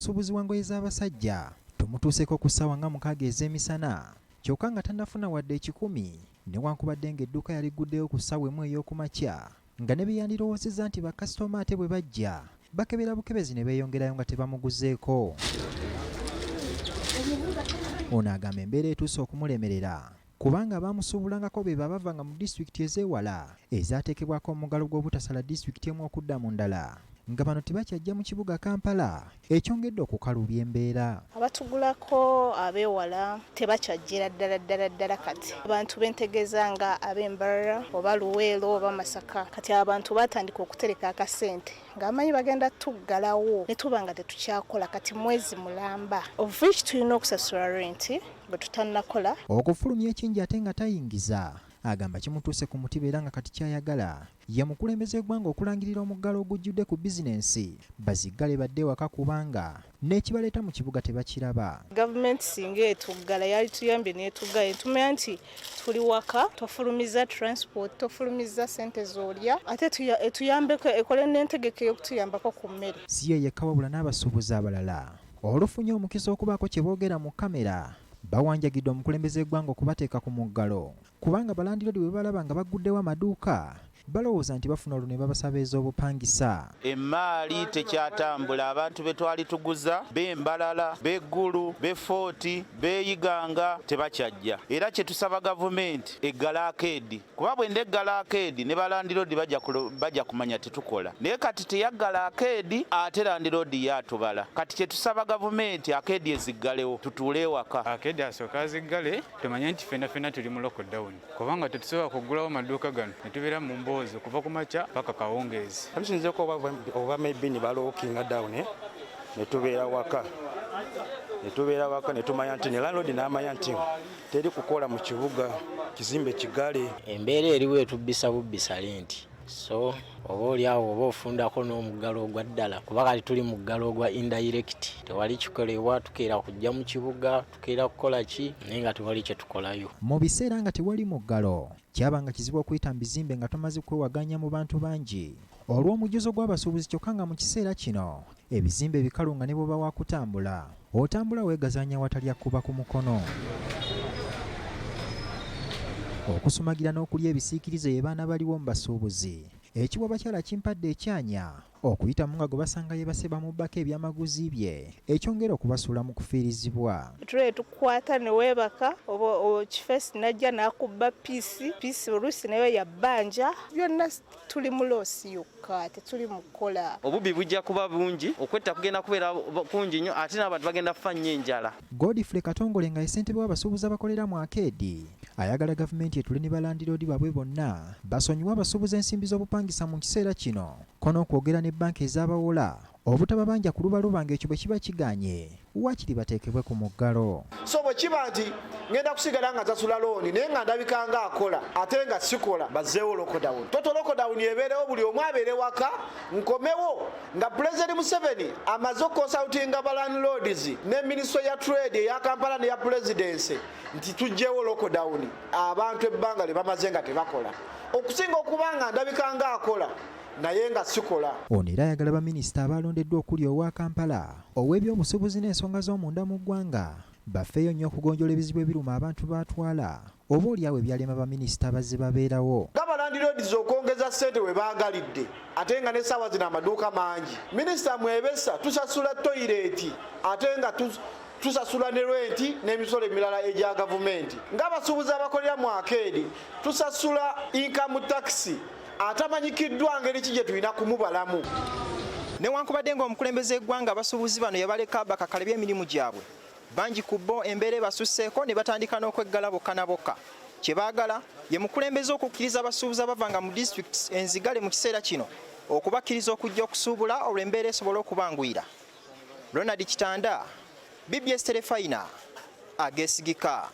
Musuubuzi wa ngoye z'abasajja tumutuuseeko ku ssaawa nga 6 ez'emisana kyokka nga tannafuna wadde 100 newankubadde ng'edduuka yaligguddeyo ku ssaawa 1 ey'okumakya nga ne bye yandirowoozezza nti bakasitoma ate bwe bajja bakebera bukebezi ne beeyongerayo nga tebamuguzeeko. Ono agamba embeera etuuse okumulemerera kubanga abaamusuubulangako be baabavanga mu disitulikiti ez'ewala ezaateekebwako omuggalo gw'obutasala disitulikiti emu okudda mu ndala nga bano tebakyajja mu kibuga Kampala ekyongedde okukalubya embeera. Abatugulako ab'ewala tebakyajjira ddala ddala ddala kati. Abantu bentegeeza nga ab'Embarara oba Luweero oba Masaka kati abantu batandika okutereka akasente ng'amanyi bagenda tuggalawo ne tuba nga tetukyakola kati mwezi mulamba of which tulina okusasula renti bwe tutannakola. Okufulumya ekingi ate nga tayingiza agamba kimutuuse ku mutiba era nga kati ky'ayagala ye mukulembeze w'eggwanga okulangirira omuggalo ogujjudde ku bizinensi baziggale badde ewaka kubanga n'ekibaleeta mu kibuga tebakiraba. Gavumenti singa etuggala yalituyambye n'etuggala netumanya nti tuli waka, tofulumiza transport, tofulumiza ssente z'olya ate etuyambeko ekole n'entegeka ey'okutuyambako ku mmere. Si ye yekka wabula n'abasuubuzi abalala olufunye omukisa okubaako kye boogera mu kkamera bawanjagidde omukulembeze w'eggwanga okubateeka ku muggalo kubanga balandiroodi bwe balaba nga bagguddewo amaduuka balowooza nti bafuna olwo ne babasaba ez'obupangisa. Emmaali tekyatambula, abantu be twali tuguza b'Embalala, b'Eggulu, b'e Footi, b'Eiganga tebakyajja. Era kye tusaba gavumenti eggale akeedi, kuba bwenda eggala akeedi ne balandiroodi bajja kumanya tetukola. Naye kati teyaggala akeedi ate landiroodi ye atubala. Kati kye tusaba gavumenti akeedi eziggalewo tutuule ewaka. Akeedi asooka aziggale tumanye nti ffenna ffenna tuli mu lockdown, kubanga tetusobola kuggulawo maduuka gano ne tubeera mu mboozi okuva ku makya paka kawungeezi. Tusinzeeko oba maybe ne balockinga down ne tubeera waka. Ne tubeera waka ne tumanya nti ne landlord n'amanya nti teri kukola mu kibuga, kizimbe kigale. Embeera eriwo etubbisa bubbisa renti. So oba oli awo oba ofundako n'omuggalo ogwa ddala kuba kati tuli muggalo ogwa indirect, tewali kikolebwa, tukeera kujja mu kibuga, tukeera kukola ki naye nga tewali kye tukolayo. Mu biseera nga tewali muggalo kyabanga kizibu okuyita mu bizimbe nga tomaze kwewaganya mu bantu bangi olw'omujjuzo gw'abasuubuzi, kyokka nga mu kiseera kino ebizimbe bikalu nga ne bw'oba wa kutambula otambula weegazaanya awatali akkuba ku mukono. Okusumagira n'okulya ebisiikirize ye baana baliwo mu basuubuzi ekiwa bakyala kimpadde ekyanya okuyitamu nga gwe basanga yeebase bamubbako ebyamaguzi bye ekyongera okubasuula mu kufiirizibwa. Tule tukwata ne weebaka oba kifesi najja n'akubba piisi, piisi oluusi nayo ya bbanja, byonna tuli mu loss yokka tetuli mu kukola. Obubbi bujja kuba bungi, okwetta kugenda kubeera kungi nnyo ate n'abantu bagenda kufa nnyo enjala. Godfrey Katongole nga ye ssentebe w'abasuubuzi abakolera mu akeedi ayagala gavumenti etule ne balandiroodi baabwe bonna basonyiwe abasuubuzi ensimbi z'obupangisa mu kiseera kino ko n'okwogera ne bbanka ez'abawola obutababanja ku lubaluba ng'ekyo bwe kiba kigaanye waakiri bateekebwe ku muggalo. So bwe kiba nti ngenda kusigala nga nsasula looni naye nga ndabika nga akola ate nga sikola, bazzeewo lockdown. Total lockdown ebeerewo, buli omu abeere waka, nkomewo nga Pulezidenti Museveni amaze okuconsultinga ba landlords ne minisitule ya trade eya Kampala neya presidency nti tuggyewo lockdown abantu ebbanga lye bamaze nga tebakola, okusinga okuba nga ndabika nga akola naye nga sikola. Ono era ayagala baminisita abalondeddwa okuli owa Kampala, ow'ebyobusuubuzi n'ensonga z'omunda mu ggwanga bafeeyo nnyo okugonjoola ebizibu ebiruma abantu baatwala oba oli awo ebyalema baminisita abazze babeerawo. Nga balandiroodi okwongeza ssente we baagalidde ate nga n'essaawa zino amaduuka mangi. Minisita Mwebesa tusasula toyireeti ate nga tusasula ne renti n'emisolo emirala egya gavumenti. Ng'abasuubuzi abakolera mu akeedi tusasula income tax atamanyikiddwa ngeri ki gye tulina kumubalamu. Newankubadde ng'omukulembeze w'eggwanga abasuubuzi bano yabaleka bakakalebye emirimu gyabwe, bangi ku bo embeera ebasusseeko ne batandika n'okweggala bokka na bokka. Kye baagala ye mukulembeze okukkiriza abasuubuzi abavanga mu disitulikiti enzigale mu kiseera kino okubakkiriza okujja okusuubula olwo embeera esobole okubanguyira. Ronald Kitanda, BBS Terefayina, ageesigika.